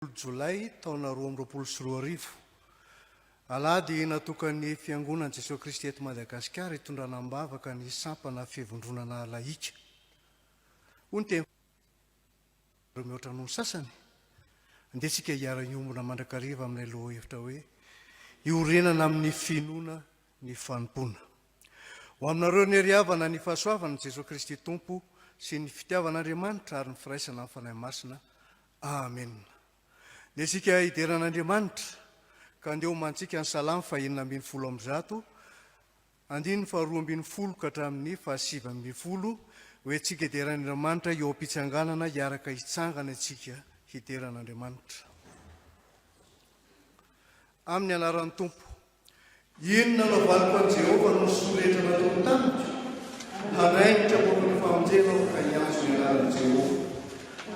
Jolay taona 2022. Alahady natokan'ny Fiangonan'i Jesoa Kristy eto Madagasikara hitondrana am-bavaka ny sampana fivondronana lahika. Hoy ny teny ireo mihoatra noho ny sasany. Andeha isika hiara-hiombona mandrakariva amin'ilay lohahevitra hoe iorenana amin'ny finoana ny fanompoana. Ho aminareo anie ry havana ny fahasoavan'i Jesoa Kristy Tompo sy ny fitiavan'Andriamanitra ary ny firaisana amin'ny Fanahy Masina. Amena. Ndeha isika hidera an'Andriamanitra, ka andeha homantsika ny Salamo fahenina 116, andininy faharoa ambin'ny folo ka hatramin'ny fahasivy ambin'ny folo, ho entintsika hidera an'Andriamanitra eo am-pitsanganana, hiaraka hitsangana isika hidera an'Andriamanitra. Amin'ny anaran'ny Tompo. Inona no havaliko an'i Jehovah noho ny soa rehetra nataony tamiko? Handray ny kapoaky ny famonjena aho ka hiantso ny anaran'i Jehovah.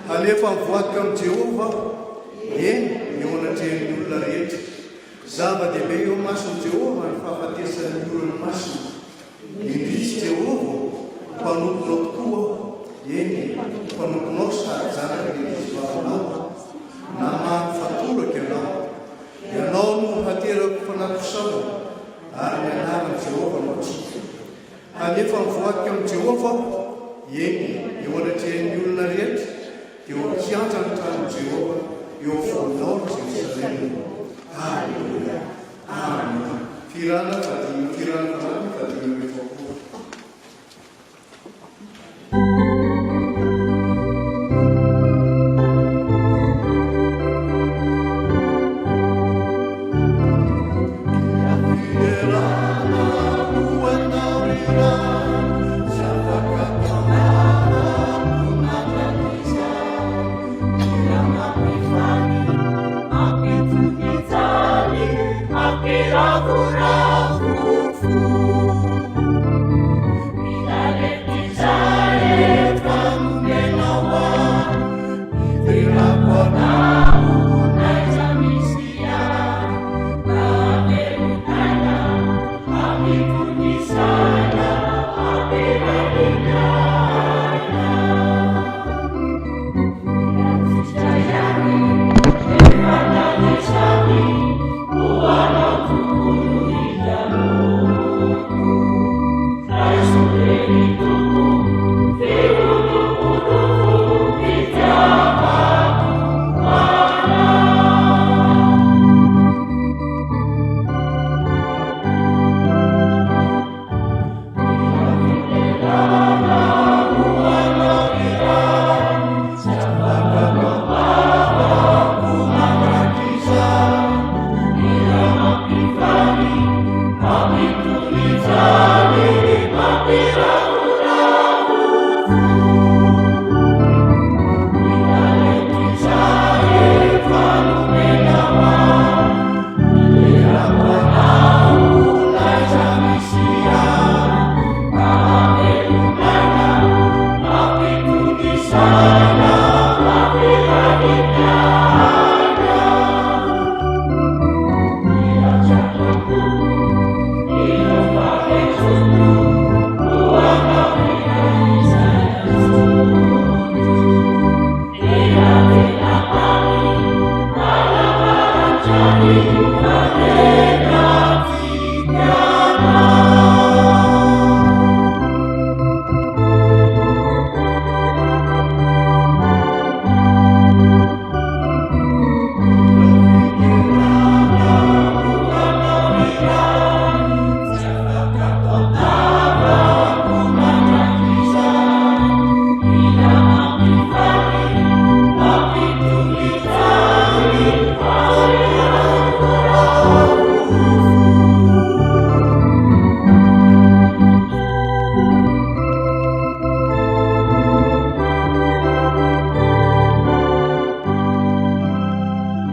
Hanefa ny voadiko amin'i Jehovah aho, eny, eo anatrehan'ny olona rehetra. Zava-dehibe eo imason'i Jehovah ny fahafatesan'ny olony masina. Indrisy Jehovah ô, mpanomponao tokoa aho, eny, mpanomponao sady zanaky ny ankizivavinao aho. Namaha ny fatorako ianao. Ianao no haterako fanakosaona, ary ny anaran'i Jehovah no antsoiko. Hanefa ny voadiko amin'i Jehovah aho, eny, eo anatrehan'ny olona rehetra, dia eo an-kianjan'ny tranon'i Jehovah, eo afovoanao, ry Jerosalema. Aleloia! Amena. Fihirana fahadimy Fihirana fanampiny 45.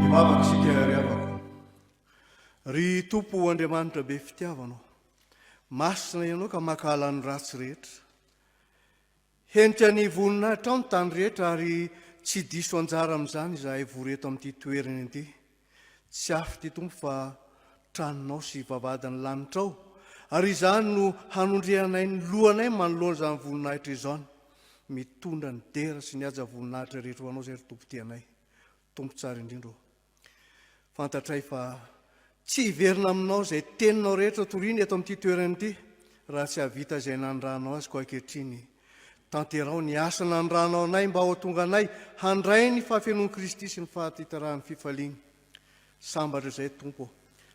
Hivavaka isika ry havako. Ry Tompo Andriamanitra be fitiavana ô, masina Ianao ka mankahala ny ratsy rehetra. Henika ny voninahitrao ny tany rehetra ary tsy diso anjara amin'izany izahay vory eto amin'ity toerana ity. Tsy afo ity Tompo fa tranonao sy vavahadin'ny lanitrao ary izany no hanondrehanay ny lohanay manoloana izany voninahitra izany. Mitondra ny dera sy ny haja voninahitra rehetra ho Anao izay ry Tompo tianay. Tompo tsara indrindra ô, fantatray fa tsy hiverina aminao izay teninao rehetra torina eto amin'ity toerana ity raha tsy hahavita izay nanirahanao azy koa ankehitriny. Tanteraho ny asa nanirahanao anay mba ho tonga anay handray ny fahafenoan'i Kristy sy ny fahatiterahan'ny fifaliany. Sambatra izay Tompo ô.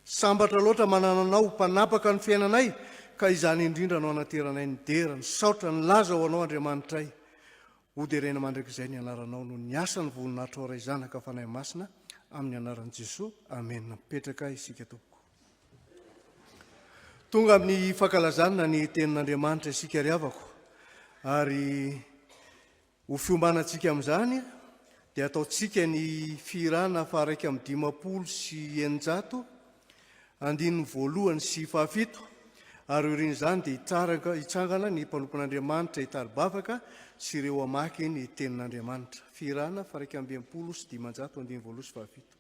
Sambatra loatra manana Anao ho mpanapaka ny fiainanay ka izany indrindra no anateranay ny dera, ny saotra, ny laza ho Anao Andriamanitray. Hoderaina mandrakizay ny anaranao noho ny asan'ny voninahitrao Ray Zanaka Fanahy Masina amin'ny anaran'i Jesoa Amena. Mipetraka isika tompoko. Tonga amin'ny fankalazana ny tenin'Andriamanitra isika ry havako ary ho fiomanantsika amin'izany dia ataontsika ny fihirana faha 651 Andininy voalohany sy fahafito, Ary aorian'izany dia hitraraka, hitsangana ny mpanompon'Andriamanitra hitari-bavaka sy ireo hamaky ny tenin'Andriamanitra. Fihirana faha 561, andininy voalohany sy fahafito.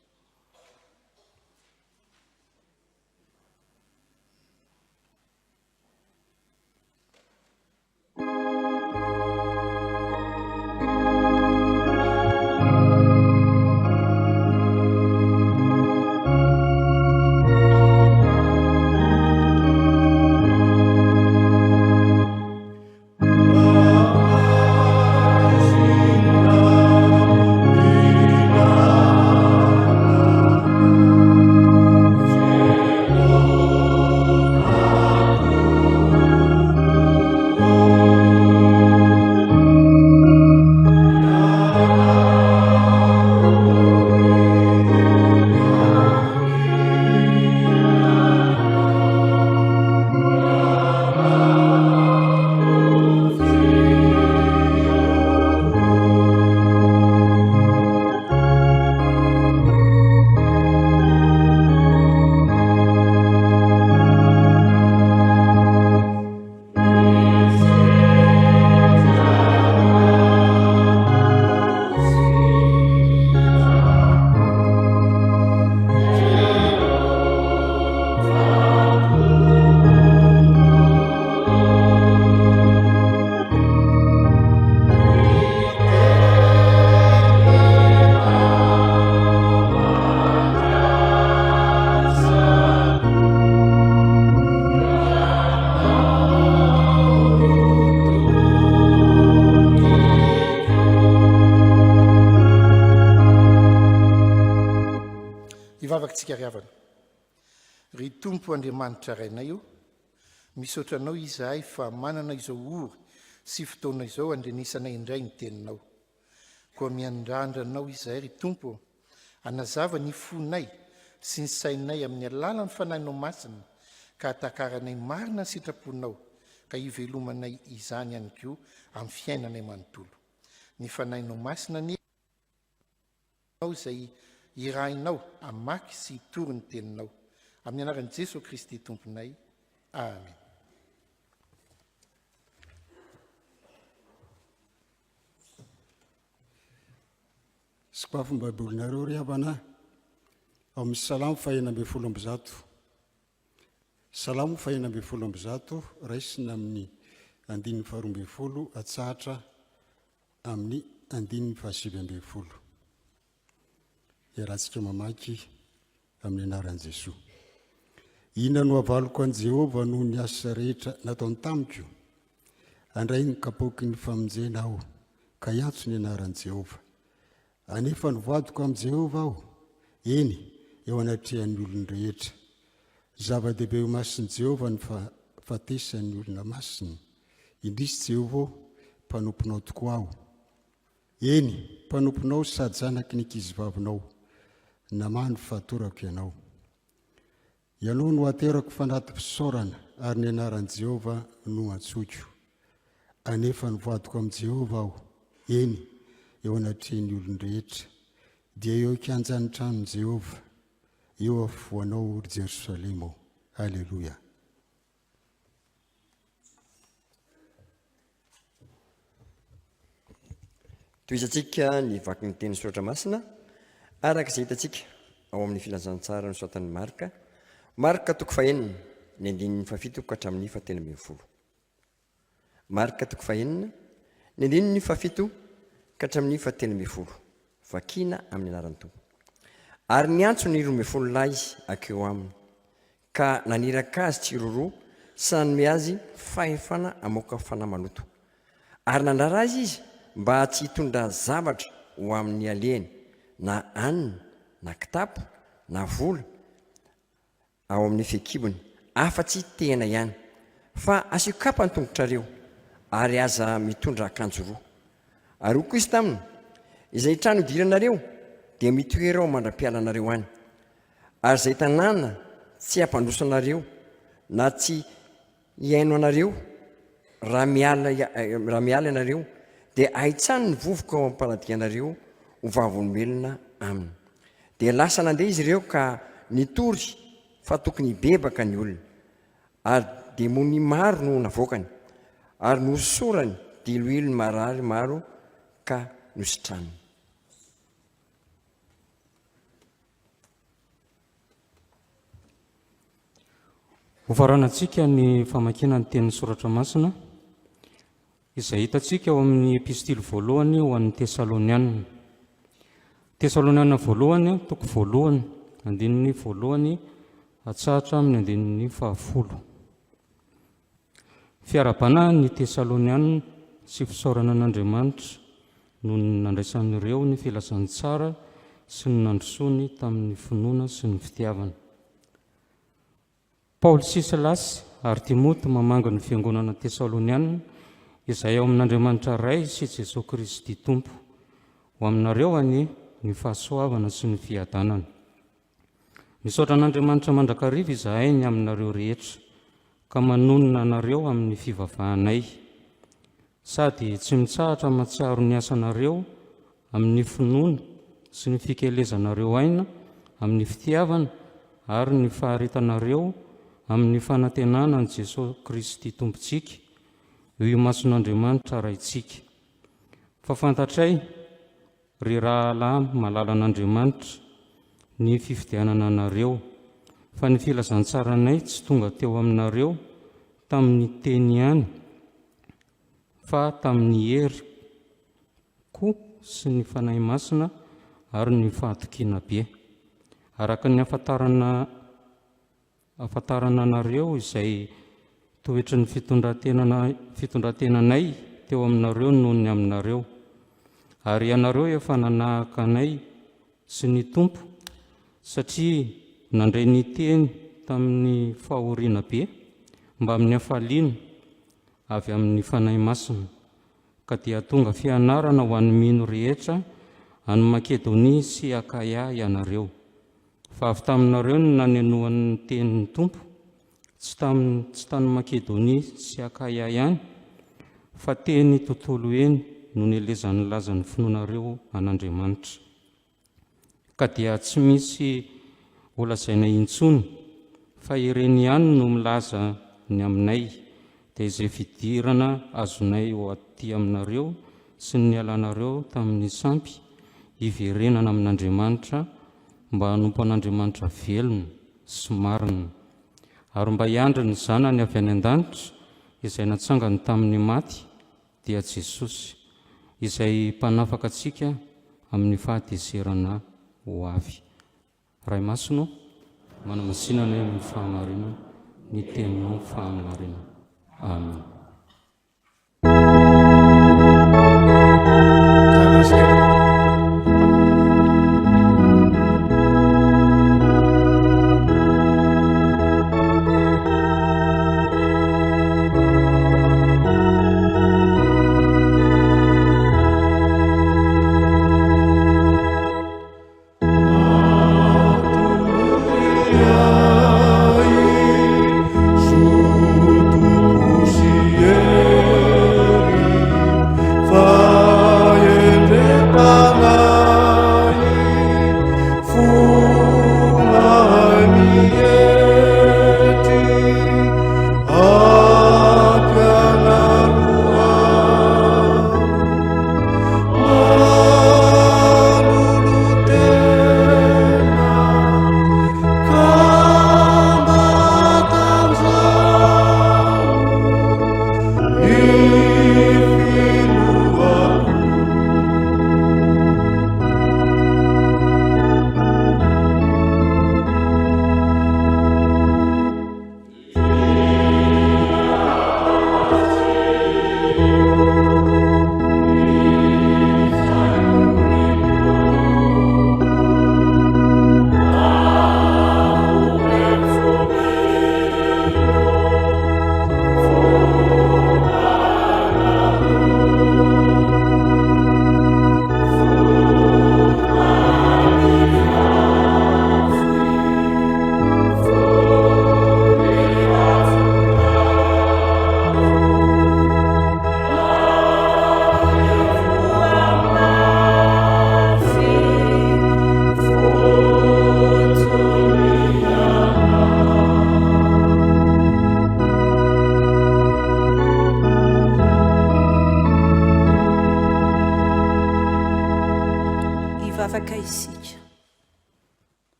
Hivavaka tsika ry havana. Ry Tompo Andriamanitra Rainay o, misaotra Anao izahay fa manana izao ora sy fotoana izao handrenesanay indray ny Teninao. Koa miandrandra Anao izahay, ry Tompo ô, hanazava ny fonay sy ny sainay amin'ny alalan'ny Fanahinao Masina, ka hahatakaranay marina ny sitraponao, ka hivelomanay izany ihany koa amin'ny fiainanay manontolo. Ny Fanahinao Masina anie, izay irahinao hamaky sy hitory ny Teninao. Amin'ny anaran'i Jesoa Kristy Tomponay. Amen. Sokafy ny Baibolinareo ry havana ao amin'ny Salamo fahenina 116. Salamo fahenina 116 raisina amin'ny andininy faharoa ambin'ny folo atsahatra amin'ny andininy fahasivy ambin'ny folo. Iarahantsika mamaky amin'ny anaran'i Jesoa. Inona no havaliko an'i Jehovah noho ny asa rehetra nataony tamiko? Handray ny kapoaky ny famonjena aho, ka hiantso ny anaran'i Jehovah. Anefa ny voadiko amin'i Jehovah aho, eny, eo anatrehan'ny olony rehetra. Zava-dehibe ho masin'i Jehovah ny fahafatesan'ny olona masina. Indrisy Jehovah ô, mpanomponao tokoa aho. Eny, mpanomponao sady zanaky ny ankizivavinao, namaha ny fatorako ianao. Ianao no aterako fanati-pisaorana, ary ny anaran'i Jehovah no antsoiko. Anefa ny voadiko amin'i Jehovah aho, eny, eo anatrehan'ny olon-drehetra, dia eo an-kianjan'ny tranon'i Jehovah, eo afovoanao, ry Jerosalema ô. Aleloia. Tohizantsika ny vakin'ny teny soratra masina araka izay hitantsika ao amin'ny filazantsara nosoratan'i Marka, Marka toko fahenina, ny andininy fahafito ka hatramin'ny fahatelo ambin'ny folo. Marka toko fahenina, ny andininy fahafito ka hatramin'ny fahatelo ambin'ny folo. Vakina amin'ny anaran'ny Tompo. Ary niantso ny 12 lahy izy hankeo aminy, ka naniraka azy tsiroroa sy nanome azy fahefana hamoaka fanahy maloto. Ary nandrara azy izy mba tsy hitondra zavatra ho amin'ny alehany, na hanina, na kitapo, na vola, ao amin'ny fehikibony, afa-tsy tehina ihany. Fa asio kapa ny tongotrareo, ary aza mitondra akanjo roa. Ary hoy koa izy taminy, Izay trano idiranareo, dia mitoera ao mandra-pialanareo any. Ary izay tanàna tsy hampandroso anareo na tsy hihaino anareo raha miala raha miala ianareo, dia ahitsano ny vovoka ao am-paladianareo ho vavolombelona aminy. Dia lasa nandeha izy ireo ka nitory fa tokony hibebaka ny olona. Ary demonia maro no navoakany, ary nohosorany diloilo ny marary maro ka nositraniny. Hofaranantsika ny famakiana ny tenin'ny Soratra Masina, izay hitantsika ao amin'ny Epistily voalohany ho an'ny Tesalonianina. Tesalonianina voalohany, toko voalohany, andininy voalohany hatsahatra amin'ny andininy fahafolo. Fiarahabana ny Tesalonianina sy fisaorana an'Andriamanitra noho ny nandraisan'ireo ny filazantsara sy ny nandrosoany tamin'ny finoana sy ny fitiavana. Paoly sy Silasy ary Timoty mamangy ny fiangonana Tesalonianina izay ao amin'Andriamanitra Ray sy Jesoa Kristy Tompo. Ho aminareo anie ny fahasoavana sy ny fiadanana. Misaotra an'Andriamanitra mandrakariva izahay ny aminareo rehetra, ka manonona anareo amin'ny fivavahanay. Sady tsy mitsahatra mahatsiaro ny asanareo amin'ny finoana sy ny fikelezanareo aina amin'ny fitiavana ary ny faharetanareo amin'ny fanantenana an'i Jesoa Kristy Tompontsika eo imason'Andriamanitra Raintsika. Fa fantatray, Ry rahalahy malalan'Andriamanitra, ny fifidianana anareo, fa ny filazantsaranay tsy tonga teo aminareo tamin'ny teny ihany, fa tamin'ny hery koa sy ny Fanahy Masina ary ny fahatokiana be. Araka ny ahafantarana Ahafantarana anareo izay toetry ny fitondrantenanay teo aminareo noho ny aminareo. Ary ianareo efa nanahaka anay sy ny Tompo, satria nandre ny teny tamin'ny fahoriana be mbamin'ny hafaliana avy amin'ny Fanahy Masina, ka dia tonga fianarana ho an'ny mino rehetra any Makedonia sy Akaia ianareo. Fa avy taminareo no nanenoany ny tenin'ny Tompo, tsy tamin'ny tsy tany Makedonia sy Akaia ihany, fa teny tontolo eny no nielezan'ny lazan'ny finoanareo an'Andriamanitra. Ka dia tsy misy holazaina intsony, fa ireny ihany no milaza ny aminay, dia izay fidirana azonay ho aty aminareo sy ny nialanareo tamin'ny sampy hiverenana amin'Andriamanitra mba hanompo an'Andriamanitra velona sy marina, ary mba hiandry ny Zanany avy any an-danitra izay natsangany tamin'ny maty, dia Jesosy, izay Mpanafaka antsika amin'ny fahatezerana ho avy. Ray Masina ô, manamasina anay amin'ny fahamarinana, ny Teninao fahamarinana. Amen.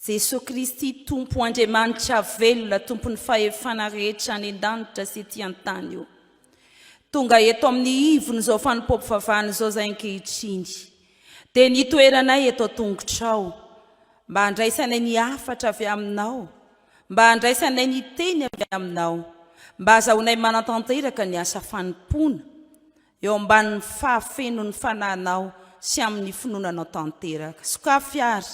Jesoa Kristy Tompo Andriamanitra velona Tompon'ny fahefana rehetra any an-danitra sy ety an-tany ô. Tonga eto amin'ny ivon'izao fanompoam-pivavahana izao izahay ankehitriny. Dia ny toeranay eto an-tongotrao mba handraisanay ny hafatra avy aminao, mba handraisanay ny teny avy aminao, mba hazahoanay manatanteraka ny asa fanompoana Eo ambanin'ny fahafenon'ny Fanahinao sy amin'ny finoana Anao tanteraka. Sokafy àry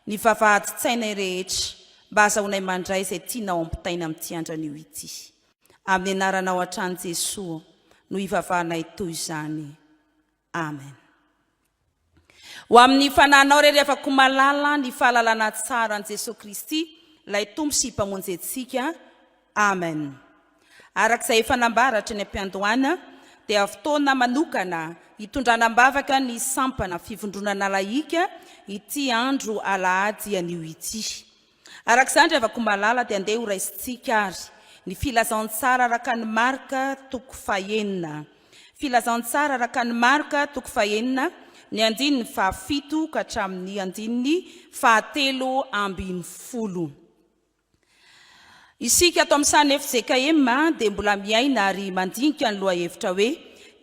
ny vavahadin-tsainay rehetra mba hazahoanay mandray izay tianao ampitaina amin'ity andro anio ity. Amin'ny anaranao hatrany Jesoa no ivavahanay toy izany. Amen. Ho amin'ny Fanahinao re ry havako malala ny fahalalana tsara an'i Jesoa Kristy, ilay Tompo sy Mpamonjy antsika. Amen. Araka izay efa nambara hatrany am-piandohana dia fotoana manokana hitondrana am-bavaka ny sampana fivondronana lahika ity andro alahady anio ity. Araka izany ry havako malala dia andeha ho raisintsika ary ny filazantsara araka an'i Marka toko fahenina. Filazantsara araka an'i Marka toko fahenina ny andininy fahafito ka hatramin'ny andininy fahatelo ambinifolo. Isika ato amin'ny sahan'ny fjkm dia mbola miaina ary mandinika ny lohahevitra hoe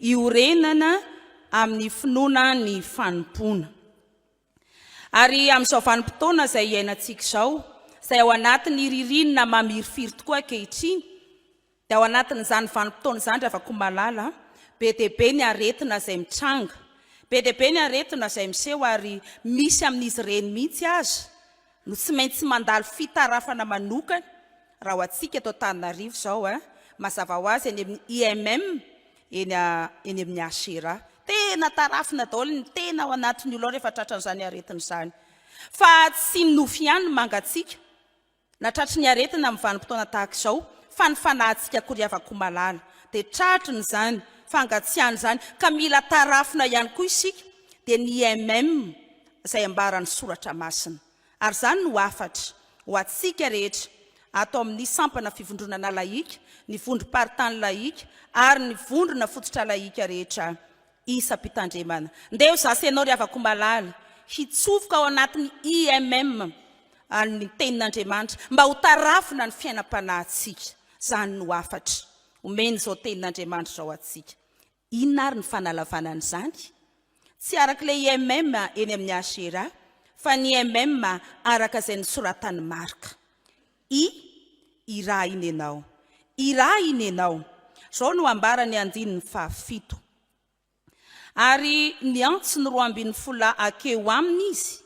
iorenana amin'ny finoana ny fanompoana. Ary amin'izao vanim-potoana izay iainantsika izao, izay ao anatin'ny ririnina mamirifiry tokoa ankehitriny, dia ao anatin'izany vanim-potoana izany ry Ravakomalala, be dia be ny aretina izay mitranga, be dia be ny aretina izay miseho ary misy amin'izy ireny mihitsy aza no tsy maintsy mandalo fitarafana manokana, raha ho antsika eto Antananarivo izao, mazava ho azy eny amin'ny IMM, eny eny amin'ny HRA. Tena tarafina daholo ny tena ao anatin'ny olona ao rehefa tratran'izany aretina izany. Fa tsy ny nofo ihany no mangatsiaka na tratry ny aretina amin'ny vanim-potoana tahaka izao fa ny fanahintsika koa ry havako malala dia tratrin'izany fangatsiahana izany ka mila tarafina ihany koa isika dia ny IMM izay ambaran'ny soratra masina. Ary izany no hafatra ho antsika rehetra ato amin'ny sampana fivondronana lahika, ny vondrom-paritany lahika ary ny vondrona fototra lahika rehetra isam-pitandremana. Ndeha ho za sy ianao ry havako malala hitsofoka ao anatin'ny IMM an'ny Tenin'Andriamanitra mba ho tarafina ny fiainam-panahintsika. Izany no hafatra omen'izao Tenin'Andriamanitra izao antsika. Inona ary ny fanalavana an'izany? Tsy araka ilay IMM eny amin'ny HRA, fa ny IMM araka izay nosoratan'i Marka. I, Irahina ianao. Irahina ianao. Izao no ambaran'ny andininy fahafito. Ary niantso ny 12 lahy hakeo aminy izy,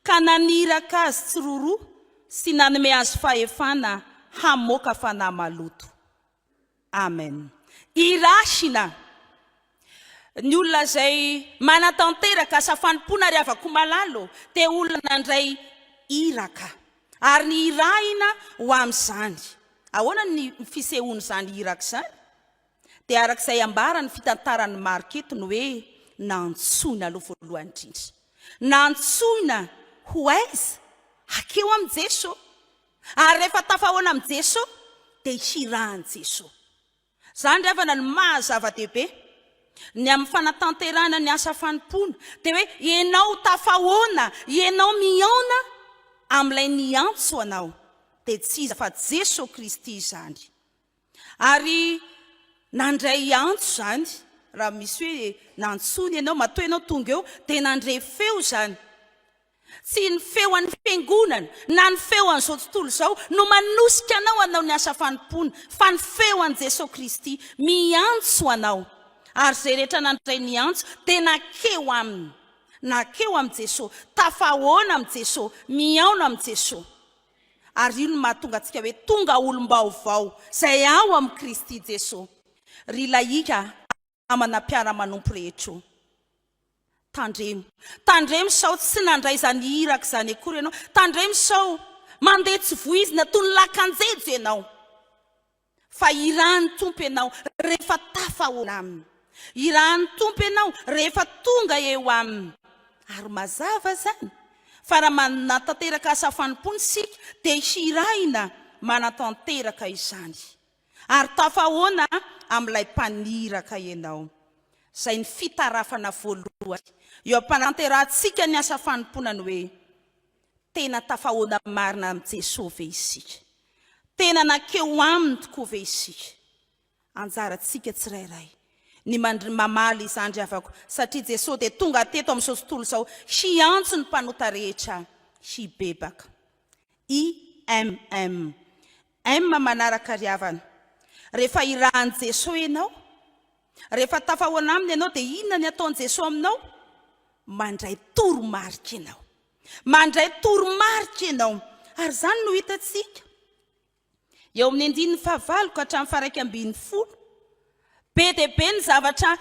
ka naniraka azy tsiroaroa sy nanome azy fahefana hamoaka fanahy maloto. Amen. Irahina ny olona izay manatanteraka asa fanompoana ry havako malala ô, dia olona nandray iraka ary ny irahina ho amin'izany. Ahoana ny fisehoan'izany iraka izany? Dia araka izay ambaran'ny fitantaran'i Marka eto ny hoe nantsoina aloha voalohany indrindra. Nantsoina ho aiza? Hakeo amin'i Jeso. Ary rehefa tafahoana amin'i Jesoa dia hirahan'i Jesoa. Izany ry havana no maha zava-dehibe ny amin'ny fanatanterahana ny asa fanompoana. Dia hoe ianao tafahoana, ianao mihaona amin'ilay niantso anao. Dia tsy iza fa Jesoa Kristy izany. Ary nandray antso izany, raha misy hoe nantsoina ianao, matoa ianao tonga eo, dia nandre feo izany. Tsy ny feo an'ny fiangonana na ny feo an'izao tontolo izao no manosika anao hanao ny asa fanompoana, fa ny feo an'i Jesoa Kristy miantso anao. Ary izay rehetra nandray ny antso dia nankeo Aminy, nankeo amin'i Jesoa, tafahoana amin'i Jesoa, mihaona amin'i Jesoa. Ary io no mahatonga antsika hoe tonga olom-baovao izay ao amin'i Kristy Jesoa. Ry lahika namana mpiara-manompo rehetra o! Tandremo. Tandremo sao tsy nandray izany iraka izany akory ianao. Tandremo sao mandeha tsy voizina toy ny lakan-jejo ianao. Fa irahan'ny Tompo ianao rehefa tafahoana Aminy. Irahan'ny Tompo ianao rehefa tonga eo Aminy. Ary mazava izany fa raha manatanteraka asa fanompoana isika dia hirahina manatanteraka izany. Ary tafahoana amin'ilay mpaniraka ianao. Izay ny fitarafana voalohany eo am-panatanterahantsika ny asa fanompoana ny hoe. Tena tafahoana marina amin'i Jesoa ve isika? Tena nankeo Aminy tokoa ve isika? Anjarantsika tsirairay ny mandry mamaly izany ry havako satria Jesoa dia tonga teto amin'izao tontolo izao hiantso ny mpanota rehetra hibebaka. IMM. M manaraka ry havana. Rehefa irahan'i Jesoa ianao, rehefa tafahoana Aminy ianao dia inona ny ataon'i Jesoa aminao? Mandray toromarika ianao. Mandray toromarika ianao. Ary izany no hitantsika eo amin'ny andininy fahavalo ka hatramin'ny faha-11. Be dia be ny zavatra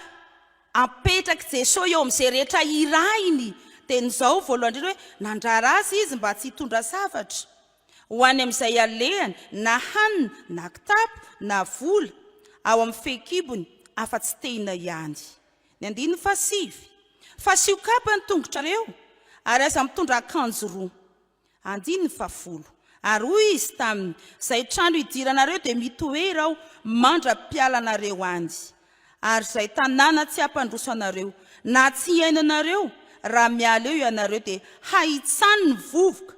apetrak'i Jesoa eo amin'izay rehetra irahiny. Dia ny izao, voalohany indrindra hoe nandrara azy izy mba tsy hitondra zavatra ho any amin'izay alehany, na hanina, na kitapo, na vola, ao amin'ny fehikibony, afa-tsy tehina ihany. Ny andininy fahasivy, Fasio kapa ny tongotrareo, ary aza mitondra akanjo roa. Andininy fahafolo, Ary hoy izy taminy, Izay trano hidiranareo dia mitoera ao mandra-pialanareo any. Ary izay tanàna tsy hampandroso anareo, na tsy hihaino anareo, raha miala eo ianareo dia hahitsany ny vovoka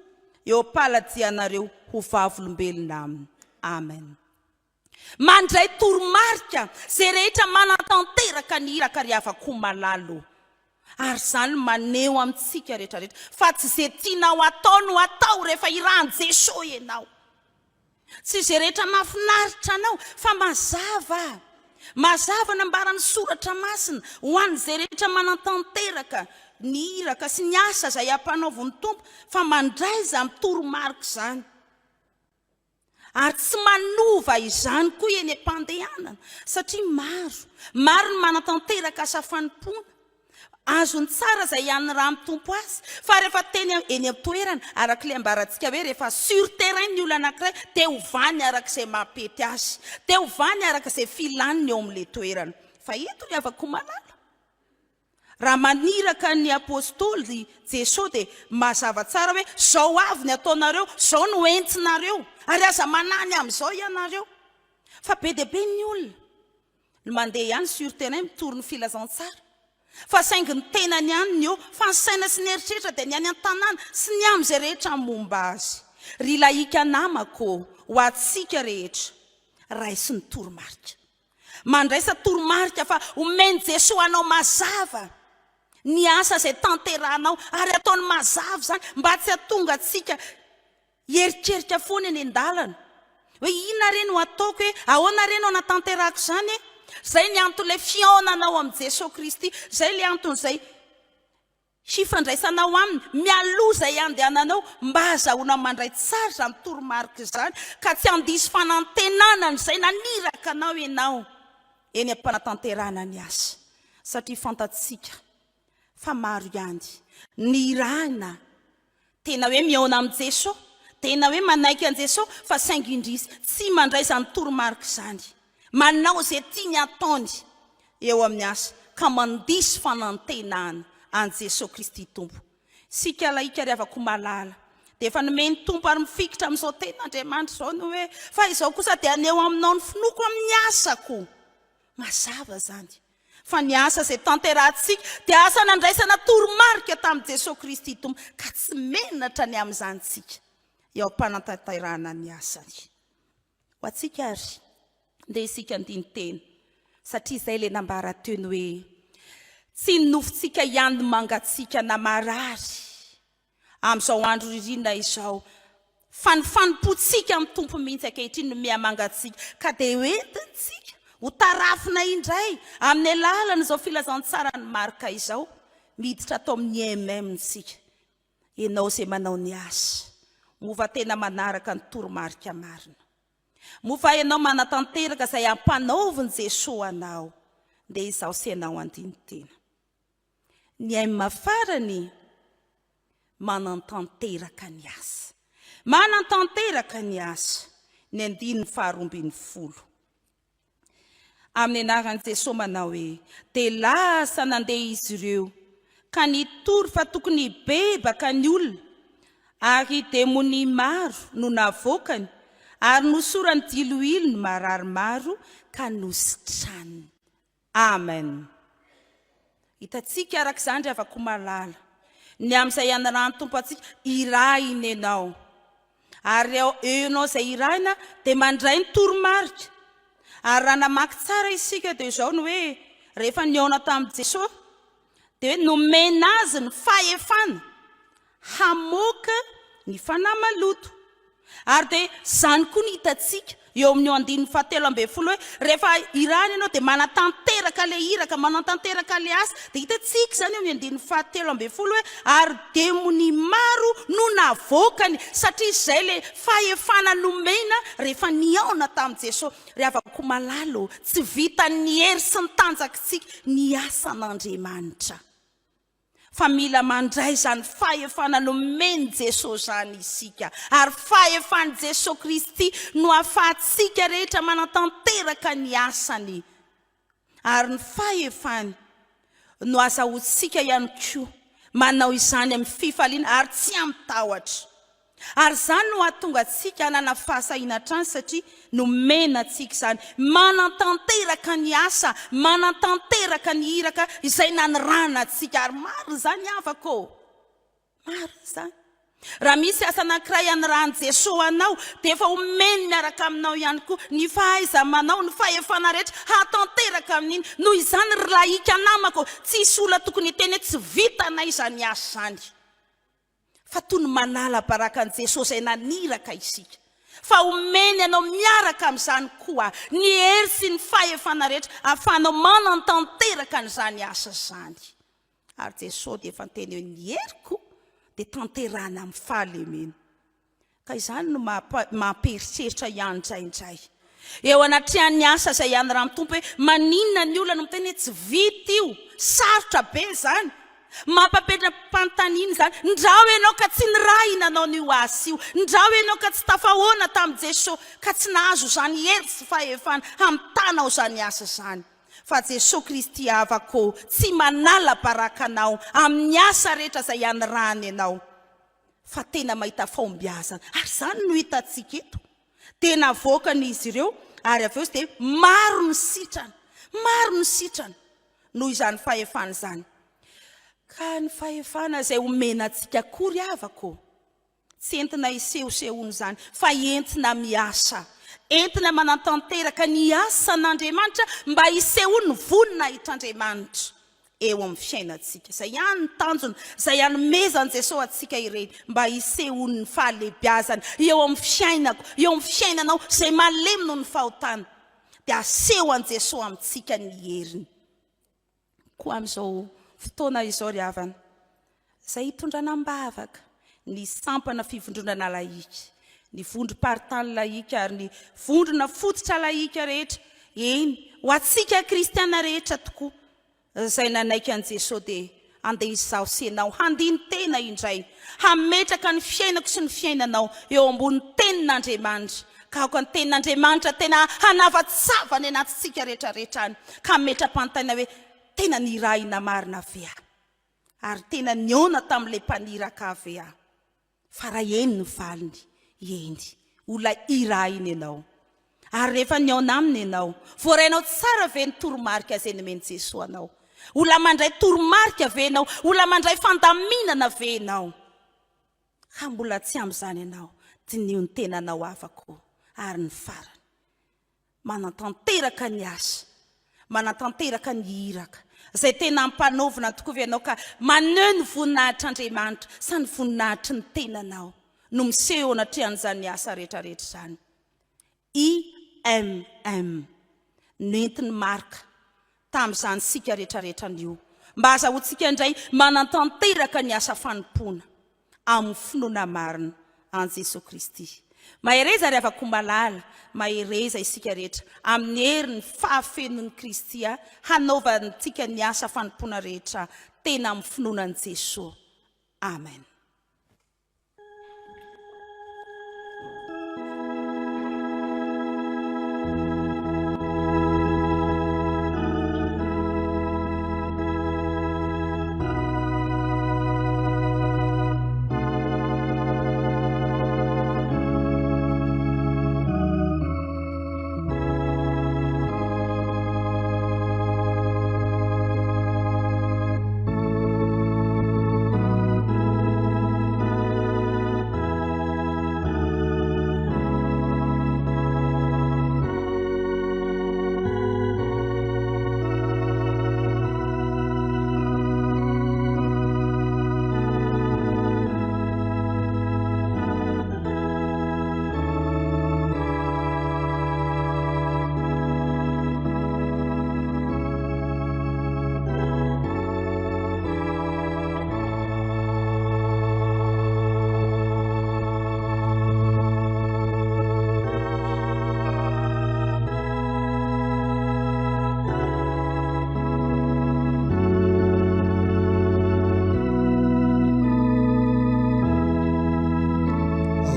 eo am-palajianareo ho vavolombelona aminy. Amen. Mandray toromarika izay rehetra manatanteraka ny iraka ry havako malala o. Ary izany maneho amintsika rehetra rehetra fa tsy izay tianao atao no atao rehefa irahan'i Jesoa ianao. Tsy izay rehetra mahafinaritra anao fa mazava, mazava nambaran'ny soratra masina ho an'izay rehetra manatanteraka ny iraka sy ny asa izay ampanaovin'ny Tompo fa mandray izany toromarika izany. Ary tsy manova izany koa eny am-pandehanana, satria maro, maro ny manatanteraka asa fanompoana. Azony tsara izay hanirahan'ny Tompo azy, fa rehefa teny eny an-toerana, araka ilay ambarantsika hoe rehefa sur terrain ny olona anankiray, dia ovany araka izay mampety azy, dia ovany araka izay filany ny eo amin'ilay toerana. Fa eto ry havako malala, Raha maniraka ny Apostoly Jesoa dia mazava tsara hoe zao avy ny ataonareo, zao no entinareo, ary aza manahy ny amin'izao ianareo. Fa be dia be ny olona no mandeha ihany sur terrain mitory ny filazantsara, fa saingy ny tenany ihany ny eo, fa ny saina sy ny eritreritra dia ny any an-tanàna sy ny amin'izay rehetra momba azy. Ry lahika namako ô, ho antsika rehetra, raiso ny toromarika. Mandraisa toromarika fa omen'i Jesoa anao mazava ny asa izay tanterahanao ary ataony mazava izany mba tsy hahatonga antsika hieritreritra foana eny an-dalana hoe inona re no ataoko e, ahoana re no anatanterahako izany e. Izay ny anton'ilay fihaonanao amin'i Jesoa Kristy, izay ilay anton'izay hifandraisanao aminy mialoha izay handehananao mba hazahoana mandray tsara izany toromarika izany ka tsy handiso fanantenana an'izay naniraka anao ianao eny am-panatanterahana ny asa satria fantatsika fa maro ihany ny irahina tena hoe mihaona amin'i Jesoa tena hoe manaiky an'i Jesoa fa saingy indrisy tsy mandray izany toromarika izany Manao izay tiany hataony eo amin'ny asa ka mandiso fanantenana an'i Jesoa Kristy Tompo. Isika lahika ry havako malala dia efa nomen'ny Tompo ary mifikitra amin'izao tenin'Andriamanitra izao ny hoe fa izao kosa dia haneho aminao ny finoako amin'ny asako. Mazava izany fa ny asa izay tanterahantsika dia asa nandraisana toromarika tamin'i Jesoa Kristy Tompo ka tsy menatra ny amin'izany isika eo am-panatanterahana ny asany. Ho antsika ary, ndeha isika handini-tena, satria izay ilay nambara teo ny hoe, tsy ny nofontsika ihany no mangatsiaka na marary amin'izao andro ririnina izao, fa ny fanompoantsika amin'ny Tompo mihitsy ankehitriny no miha-mangatsiaka, ka dia hoentintsika ho tarafina indray amin'ny alalan'izao filazantsaran'i Marka izao, miditra ato amin'ny MM isika. Ianao izay manao ny asa, moa va tena manaraka ny toromarika marina? Moa va ianao manatanteraka izay ampanaovin'i Jesoa anao? Ndeha izaho sy ianao handini-tena. Ny M farany, manantanteraka ny asa. Manantanteraka ny asa. Ny andininy faharoa ambinifolo. Amin'ny anaran'i Jesoa manao hoe, dia lasa nandeha izy ireo, ka nitory fa tokony hibebaka ny olona, ary demonia maro no navoakany, ary nosorany diloilo ny marary maro ka nositraniny. Amen. Hitantsika araka izany ry havako malala. Ny amin'izay anarahan'ny Tompo antsika, irahina ianao. Ary eo ianao izay irahina dia mandray ny toromarika. Ary raha namaky tsara isika dia izao ny hoe rehefa nihaona tamin'i Jesosy dia hoe nomena azy ny fahefana hamoaka ny fanahy maloto. Ary dia izany koa no hitantsika eo amin'io andininy fahatelo ambin'ny folo hoe rehefa irahina ianao dia manatanteraka ilay iraka, manatanteraka ilay asa. Dia hitantsika izany eo amin'ny andininy fahatelo ambin'ny folo hoe ary demonia maro no navoakany satria izay ilay fahefana nomena rehefa nihaona tamin'i Jesosy. Ry havako malala ô, tsy vitan'ny hery sy ny tanjakitsika ny asan'Andriamanitra. Fa mila mandray izany fahefana nomen'i Jesoa izany isika. Ary fahefan'i Jesoa Kristy no ahafahantsika rehetra manatanteraka ny asany. Ary ny fahefany no azahoantsika ihany koa manao izany amin'ny fifaliana ary tsy amin-tahotra. Ary izany no hahatonga antsika hanana fahasahiana hatrany satria nomena antsika izany. Manantanteraka ny asa, manantanteraka ny iraka izay nanirahana antsika. Ary marina izany havako ô! Marina izany. Raha misy asa anankiray anirahan'i Jesoa anao dia efa omeny miaraka aminao ihany koa ny fahaiza-manao, ny fahefana rehetra hahatanteraka amin'iny. Noho izany ry lahika namako, tsy hisy olona tokony hiteny hoe tsy vitanay izany asa izany. Fa toy ny manala baraka an'i Jesosy izay naniraka isika. Fa omeny anao miaraka amin'izany koa ny hery sy ny fahefana rehetra ahafahanao manantanteraka an'izany asa izany. Ary Jesosy dia efa niteny hoe ny heriko dia tanterahana amin'ny fahalemena. Ka izany no mampieritreritra ihany indraindray. Eo anatrehan'ny asa izay ianarahan'ny Tompo hoe maninona ny olona no miteny hoe tsy vita io, sarotra be izany. Mampapetra-panontaniana izany. Ndrao ianao ka tsy nirahina hanao an'io asa io. Ndrao ianao ka tsy tafahoana tamin'i Jesoa, ka tsy nahazo izany hery sy fahefana hamitana ao izany asa izany. Fa Jesoa Kristy havako tsy manala baraka anao amin'ny asa rehetra izay anirahany anao. fa tena mahita fahombiazana ary izany no hitantsika eto dia navoakany izy ireo ary avy eo izy dia maro ny sitrana maro ny sitrana noho izany fahefana izany ka ny fahefana izay omena antsika akory havako tsy entina hisehosehoana izany fa entina miasa entina manantanteraka ny asan'Andriamanitra mba hisehoan'ny voninahitr'Andriamanitra eo amin'ny fiainantsika. Izay ihany ny tanjona, izay anomezan'i Jesoa antsika ireny mba hisehoan'ny fahalehibiazany eo amin'ny fiainako, eo amin'ny fiainanao izay malemy noho ny fahotana. Dia aseho an'i Jesoa amintsika ny heriny. Koa amin'izao fotoana izao ry havana, izay hitondrana am-bavaka ny sampana fivondronana lahika, ny vondrom-paritany lahika ary ny vondrona fototra lahika rehetra, eny, ho antsika kristiana rehetra tokoa izay nanaiky an'i Jesoa dia andeha izaho sy ianao handini-tena indray, hametraka ny fiainako sy ny fiainanao eo ambony tenin'Andriamanitra, ka aoka ny tenin'Andriamanitra tena hanavatsava ny anatintsika rehetrarehetra any, ka hametra-panontaniana hoe, tena nirahina marina ve aho? Ary tena nihaona tamin'ilay mpaniraka ahy ve aho? Fa raha eny ny valiny, eny, olona irahina ianao. Ary rehefa nihaona aminy ianao, voarainao tsara ve ny toromarika izay nomen'i Jesoa anao? Olona mandray toromarika ve ianao? Olona mandray fandaminana ve ianao? Raha mbola tsy amin'izany ianao, diniho ny tenanao havako ary ny farany. Manatanteraka ny asa, manatanteraka ny iraka izay tena ampanaovina tokoa ve ianao ka maneho ny voninahitr'Andriamanitra sa ny voninahitry ny tenanao no miseho eo anatrehan'izany asa rehetra rehetra izany? IMM, nentin'i Marka tamin'izany isika rehetra rehetra anio mba hazahoantsika indray manatanteraka ny asa fanompoana amin'ny finoana marina an'i Jesoa Kristy. Mahereza ry havako malala, mahereza isika rehetra amin'ny herin'ny fahafenon'i Kristy hanaovantsika ny asa fanompoana rehetra tena amin'ny finoana an'i Jesoa. Amen.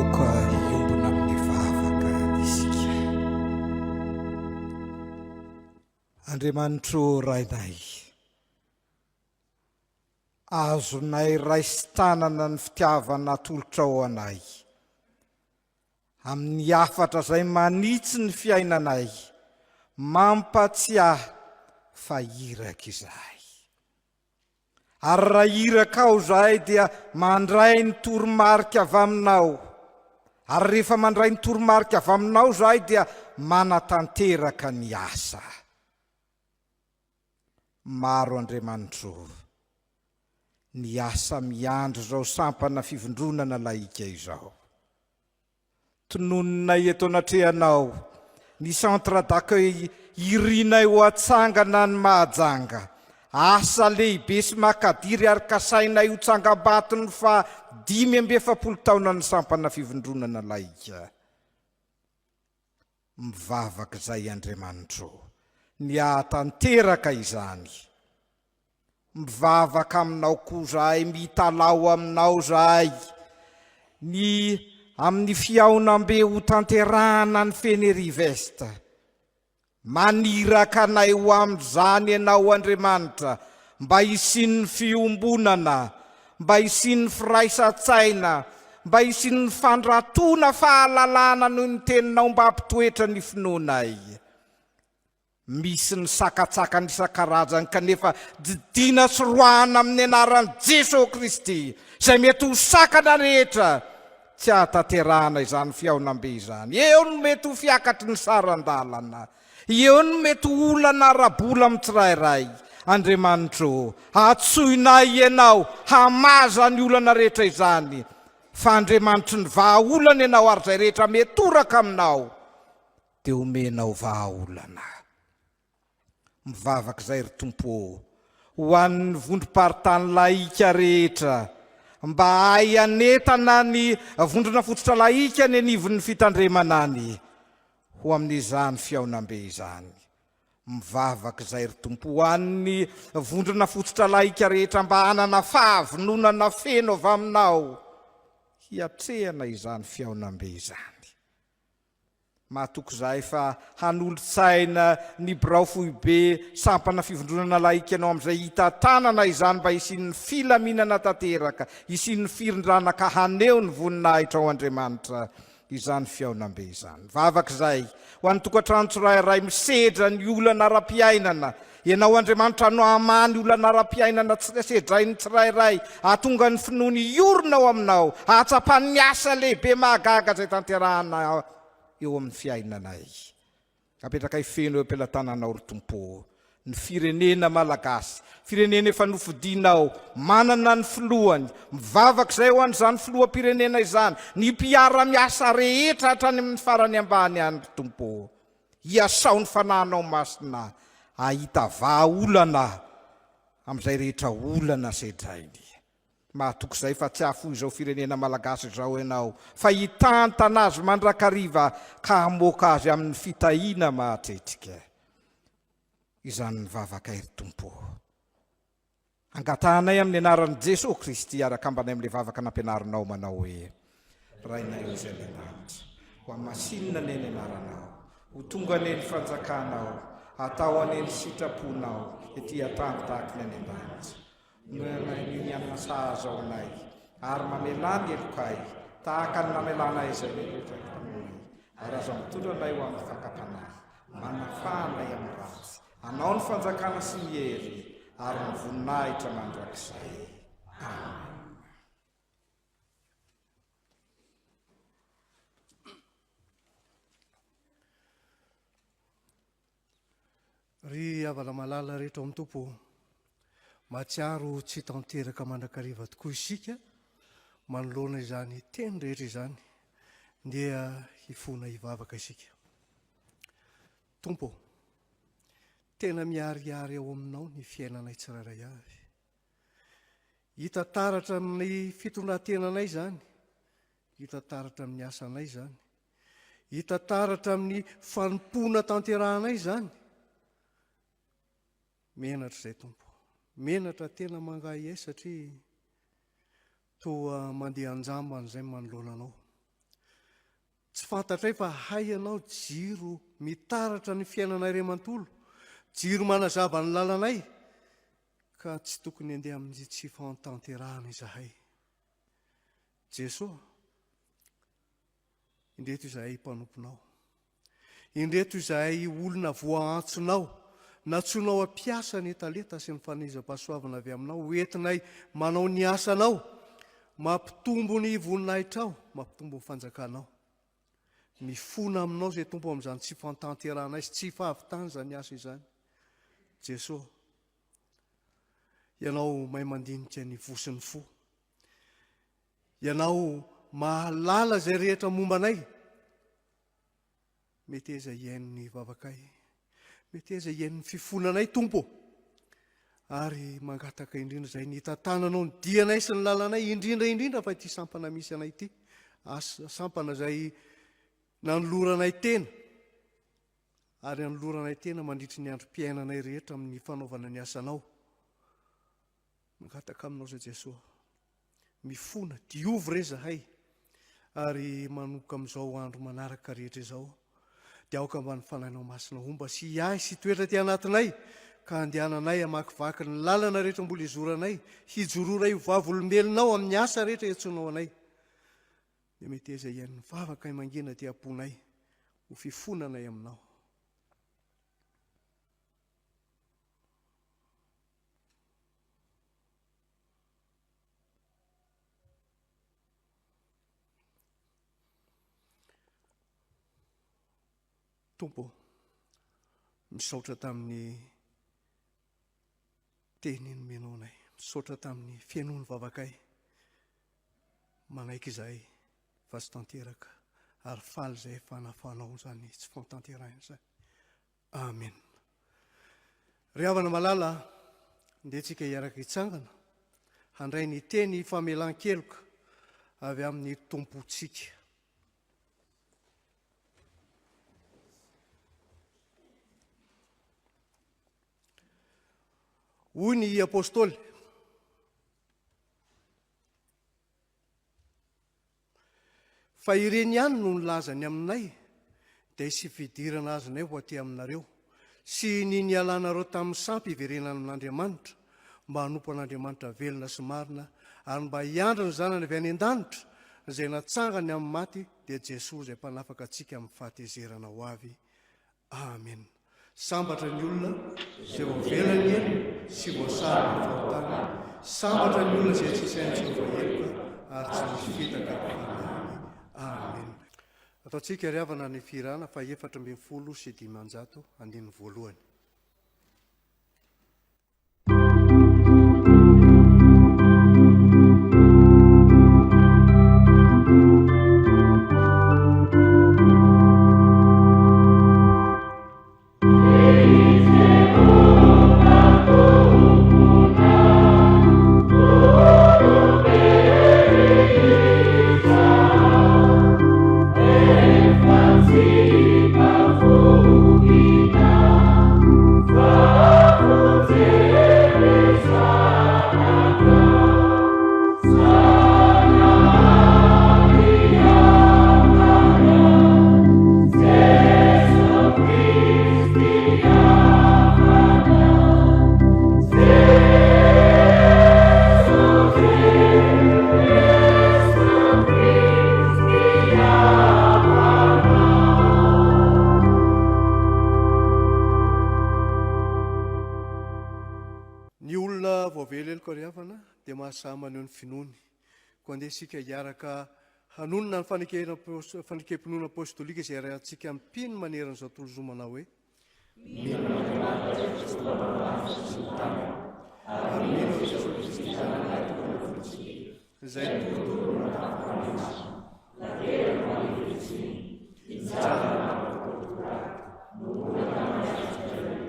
Aoka hiombona amin'ny vavaka isika. Andriamanitro Rainay, azonay raisin-tanana ny fitiavana atolotrao anay, amin'ny hafatra izay manitsy ny fiainanay, mampatsiahy fa iraka izahay. Ary raha irakao izahay dia mandray ny toromarika avy aminao. Ary rehefa mandray ny toromarika avy aminao izahay dia manatanteraka ny asa. Maro Andriamanitro ny asa miandry izao sampana fivondronana lahika izao. Tononinay eto anatrehanao ny centre d'accueil irinay ho atsangana any Mahajanga. Asa lehibe sy makadiry ary kasainay ho tsangambaton'ny faha 45 taonan'ny sampana fivondronana laika. Mivavaka izay Andriamanitro ny hahatanteraka izany. Mivavaka aminao koa zahay, mitalaho aminao zahay ny amin'ny fihaonambe ho tanterahana any Fenerive-Est. Maniraka anay ho amin'izany Ianao Andriamanitra mba hisian'ny fiombonana, mba hisian'ny firaisan-tsaina, mba hisian'ny fandratoana fahalalana noho ny Teninao mba hampitoetra ny finoanay. Misy ny sakatsakana isan-karazany kanefa didiana sy roahana amin'ny anaran'i Jesoa Kristy izay mety ho sakana rehetra tsy hahatanterahana izany fihaonambe izany. Eo no mety ho fiakatry ny saran-dalana. Eo no mety ho olana ara-bola amin'ny tsirairay. Andriamanitra ô, antsoinay Ianao hamaha izany olana rehetra izany fa Andriamanitry ny vahaolana Ianao ary izay rehetra mitoraka Aminao dia omenao vahaolana. Mivavaka izay ry Tompo ô, ho an'ny vondrom-paritany lahika rehetra, mba hahay hanentana ny vondrona fototra lahika any anivon'ny fitandremana any ho amin'izany fihaonambe izany. Mivavaka izay ry Tompo ho an'ny vondrona fototra lahika rehetra mba hanana fahavononana feno avy Aminao hiatrehana izany fihaonambe izany. Matoky izahay fa hanolo-tsaina ny birao foibe sampana fivondronana lahika anao amin'izay hitantanana izany mba hisian'ny filaminana tanteraka, hisian'ny firindrana ka haneho ny voninahitrao Andriamanitra izany fihaonambe izany. Vavaka izahay ho an'ny tokantrano tsirairay misedra ny olana ara-piainana. Ianao Andriamanitra no hamaha ny olana ara-piainana sedrain'ny tsirairay, hahatonga ny finoany hiorina ao aminao, hahatsapany ny asa lehibe mahagaga izay tanterahana eo amin'ny fiainanay. Apetrakay feno eo am-pelatananao, ry Tompo ô, ny firenena malagasy, firenena efa nofidinao, manana ny filohany, mivavaka izay ho an'izany filoham-pirenena izany, ny mpiara-miasa rehetra hatrany amin'ny farany ambany any, ry Tompo ô. Iasao ny Fanahinao Masina hahita vahaolana amin'izay rehetra olana sedrainy. Mahatoky izay fa tsy hahafoy izao firenena malagasy izao ianao fa hitantana azy mandrakariva ka hamoaka azy amin'ny fitahiana mahatretrika. Izany ny vavakay ry Tompo ô. Angatahanay amin'ny anaran'i Jesoa Kristy arak'ambanay amin'ilay vavaka nampianarinao manao hoe, Rainay izay any an-danitra, ho hamasinina anie ny anaranao, ho tonga anie ny fanjakanao, atao anie ny sitraponao ety an-tany tahaka ny any an-danitra. Omeo anay anio ny hanina sahaza ho anay, ary mamelà ny helokay, tahaka ny namelanay izay meloka taminay, ary aza mitondra anay ho amin'ny fakam-panahy, manafaha anay amin'ny ratsy. Anao ny fanjakana sy ny hery ary ny voninahitra mandrakizay. Amen. Ry havana malala rehetra ao amin'ny Tompo, mahatsiaro tsy tanteraka mandrakariva tokoa isika manoloana izany teny rehetra izany. Ndeha hifona hivavaka isika. Tompo ô, tena miharihary ao aminao ny fiainanay tsirairay avy. Hita taratra amin'ny fitondran-tenanay izany, hita taratra amin'ny asanay izany, hita taratra amin'ny fanompoana tanterahanay izany. Menatra izay Tompo, menatra tena mangahiahy satria toa mandeha an-jambany izay manoloana anao. Tsy fantatray fa hay Ianao jiro mitaratra ny fiainanay iray manontolo, jiro manazava ny lalanay, ka tsy tokony handeha amin'ny tsy fahatanterahana izahay. Jesoa, indreto izahay mpanomponao. Indreto izahay olona voaantsonao, nantsoinao hampiasa ny talenta sy ny fanomezam-pahasoavana avy aminao ho entinay manao ny asanao, mampitombo ny voninahitrao, mampitombo ny fanjakanao. Mifona aminao izay Tompo amin'izany tsy fantanterahanay sy tsy fahavitana izany asa izany. Jesoa, Ianao mahay mandinika ny voa sy ny fo. Ianao mahalala izay rehetra momba anay. Meteza hihaino ny vavakay. Meteza hihaino ny fifonanay, Tompo ô. Ary mangataka indrindra izay nitantananao ny dianay sy ny lalanay, indrindra indrindra fa ity sampana misy anay ity, asa sampana izay nanoloranay tena ary anoloranay tena mandritry ny androm-piainanay rehetra amin'ny fanaovana ny asanao. Mangataka aminao izay Jesoa. Mifona, diovy re zahay, ary manomboka amin'izao andro manaraka rehetra izao, dia aoka mba ny Fanahinao Masina homba sy hiahy sy hitoetra aty anatinay, ka handehananay hamakivaky ny lalana rehetra mbola hizoranay, hijororay ho vavolombelonao amin'ny asa rehetra iantsoanao anay. Dia meteza hihaino ny vavakay mangina aty am-ponay, ho fifonanay aminao. Tompo ô, misaotra tamin'ny teny nomenao anay, misaotra tamin'ny fihainoan'ny vavakay. Manaiky izahay fa tsy tanteraka ary faly izahay fa nafahanao izany tsy fantanterahina izany. Amen. Ry havana malala, ndeha tsika hiaraka hitsangana handray ny teny famelan-keloka avy amin'ny Tompontsika. Hoy ny apostoly, Fa ireny ihany no nilaza ny aminay, dia hisy fidirana azonay ho aty aminareo, sy ny nialanareo tamin'ny sampy hiverenana amin'Andriamanitra, mba hanompo an'Andriamanitra velona sy marina, ary mba hiandry ny Zanany avy any an-danitra, izay natsangany amin'ny maty, dia Jesoa izay Mpanafaka antsika amin'ny fahatezerana ho avy. Amen. Sambatra ny olona izay voavela ny helony sy voasarona ny fahotany. Sambatra ny olona izay tsy isain'i Jehovah heloka ary tsy misy fitaka ny fanahiny. Amen. Ataontsika ry havana ny fihirana faha 514 andininy voalohany. Ny olona voavela heloka ry havana dia mahasahy maneho ny finoany. Koa andeha isika hiaraka hanonona ny fanekem-pinoana apostolika izay iarahantsika mpino manerana izao tontolo izao manao hoe, Mino an'Andriamanitra Ray sy Tompo ny lanitra sy ny tany aho, ary mino an'i Jesoa Kristy Zanany Lahitokana Vonjy, izay torotoro tamin'ny Fanahy Masina, nateraka ho an'ny Virjiny, nijaly tamin'ny Portogaly, nohomboana tamin'ny hazo fijaliana,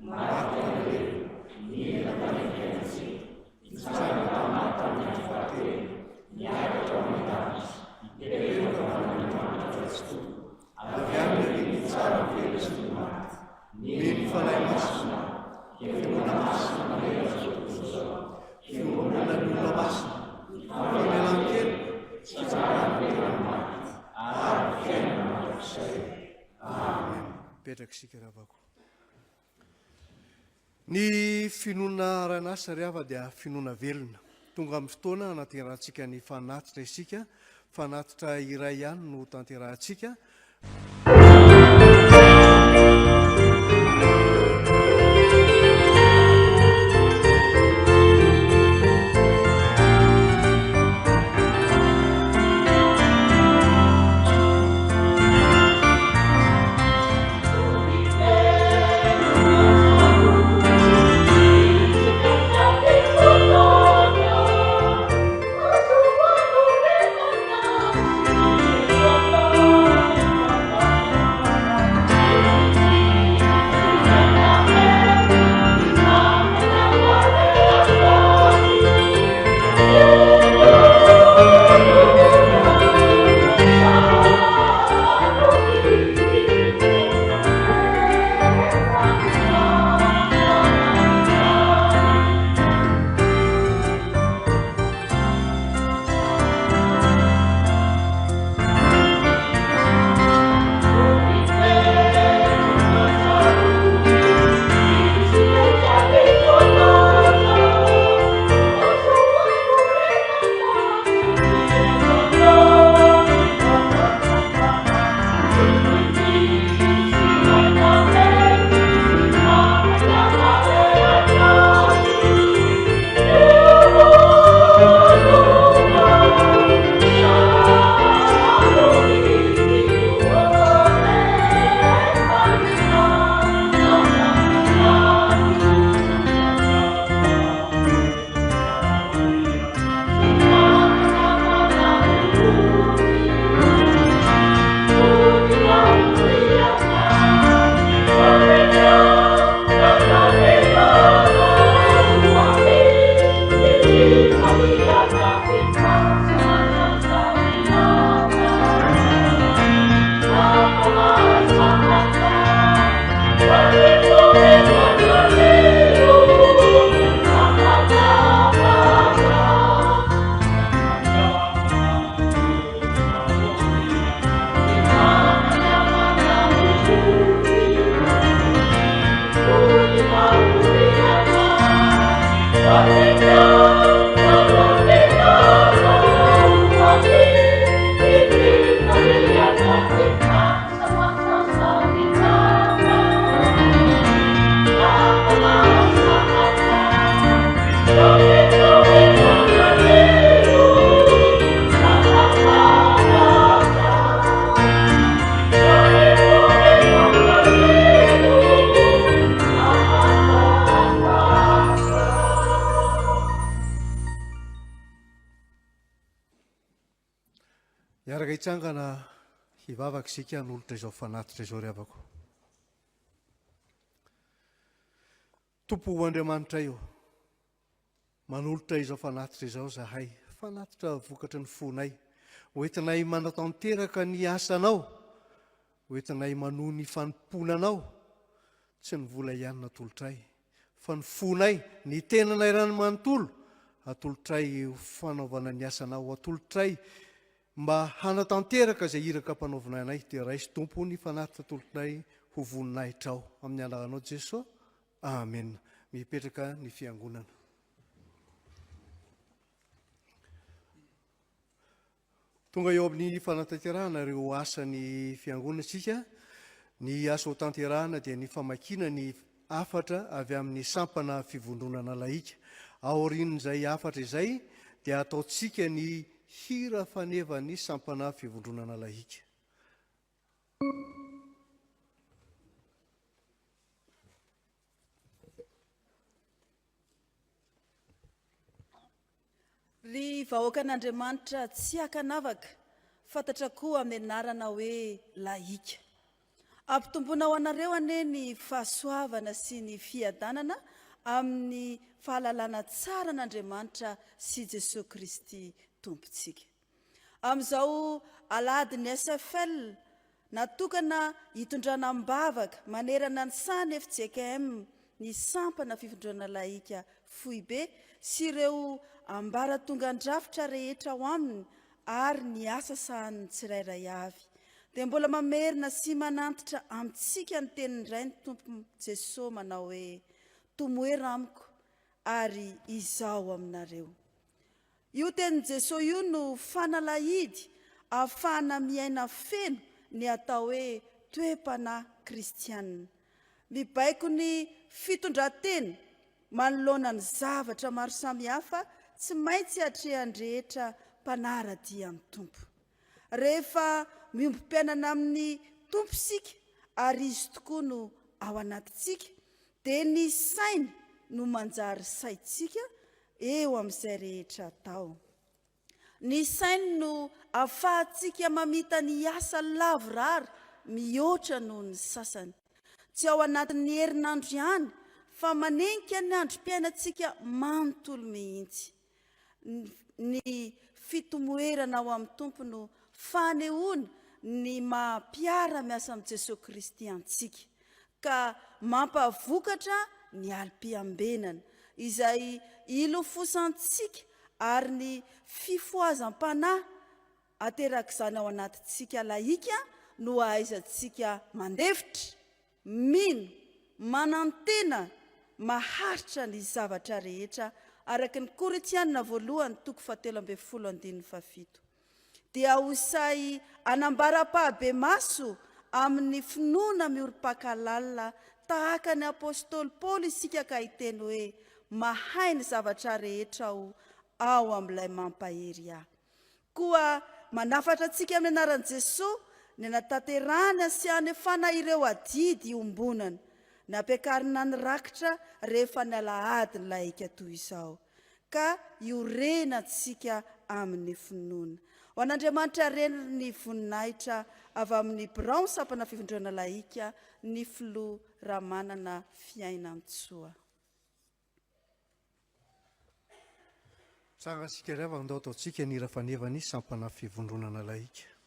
maty tamin'ny levona, nidina tany amin'ny fiainantsika, Nitsangana tamin'ny maty tamin'ny andro fahatelo, niakatra ho any an-danitra, nipetraka ho an'Andriamanitra Ray Tsitoha, avy any ary nitsara ny velona sy ny maty. Mino ny Fanahy Masina aho, ny finoana masina manerana izao tontolo izao, fiombonan'ny olona masina, famelan-keloka, fitsanganana. Mipetraka isika ry havako. Ny finoana aran'asa ry hava dia finoana velona. Tonga amin'ny fotoana hanaterahantsika ny fanatitra isika. Fanatitra iray ihany no tanterahantsika. Hiaraka hitsangana hivavaka isika hanolotra izao fanatitra izao ry havako. Tompo o Andriamanitray ô, manolotra izao fanatitra izao zahay, fanatitra vokatry ny fonay, hoentinay manatanteraka ny asanao, hoentinay manohy ny fanompoana anao, tsy ny vola ihany natolotray, fa ny fonay, ny tenanay rany manontolo, atolotray ho fanaovana ny asanao, atolotray mba hanatanteraka izay iraka ampanaovina anay, dia raiso Tompo ny fanatitra atolotray ho voninahitrao. Amin'ny anaranao Jesoa. Amena. Mipetraka ny fiangonana. Tonga eo amin'ny fanatanterahana ireo asan'ny fiangonana isika. Ny asa ho tanterahana dia ny famakiana ny hafatra avy amin'ny sampana fivondronana lahika. Aorian'izay hafatra izay dia ataontsika ny hira fanevan'ny sampana fivondronana lahika. Ry vahoakan'Andriamanitra tsy ankanavaka, fantatra koa amin'ny anarana hoe lahika. Ampitomboina ho anareo anie ny fahasoavana sy ny fiadanana amin'ny fahalalana tsara an'Andriamanitra sy Jesoa Kristy Tompontsika. Amin'izao alahadin'ny SFL natokana hitondrana am-bavaka manerana ny sahan'ny fjkm ny sampana fifondrana lahika foibe sy ireo ambaratongan-drafitra rehetra ao aminy ary ny asa sahanin'ny tsirairay avy. Dia mbola mamerina sy manantitra amintsika ny tenin'ny Ray ny Tompo Jesoa manao hoe, Tomoera amiko ary Izaho aminareo. Io tenin'i Jesoa io no fanalahidy ahafahana miaina feno ny atao hoe toe-panahy kristianina. Mibaiko ny fitondran-tena manoloana ny zavatra maro samihafa tsy maintsy atrehan'ny rehetra mpanara-dia ny Tompo. Rehefa miombom-piainana amin'ny Tompo isika ary Izy tokoa no ao anatintsika, dia ny sainy no manjary saintsika eo amin'izay rehetra atao. Ny sainy no ahafahantsika mamita ny asa lavorary mihoatra noho ny sasany. Tsy ao anatin'ny herinandro ihany fa manenika ny androm-piainantsika manontolo mihitsy. Ny fitomoerana ao amin'ny Tompo no fanehoana ny maha mpiara-miasa amin'i Jesoa Kristy antsika, ka mampavokatra ny alim-piambenana, izay ilofosantsika ary ny fifohazam-panahy aterak'izany ao anatintsika lahika no ahaizantsika mandefitra. Mino, manantena, maharitra ny zavatra rehetra, araka ny Korintiana voalohany toko fahatelo ambin'ny folo andininy fahafito. Dia ho sahy hanambara ampahabemaso amin'ny finoana miorim-paka lalina tahaka ny apostoly Paoly isika ka hiteny hoe, Mahay ny zavatra rehetra aho ao amin'ilay mampahery ahy. Koa manafatra antsika amin'ny anaran'i Jesoa ny hanatanterahana sy hanefana ireo adidy iombonana nampiakarina ny rakitra rehefa ny alahady ny lahika toy izao, ka hiorenantsika amin'ny finoana. Ho an'Andriamanitra Reny ny voninahitra avy amin'ny Birao Sampana Fivondronana Lahika ny Filoha Ramanana Fiainantsoa. Tsara isika ry havana, andao ataontsika ny hira fanevan'ny sampana fivondronana laika.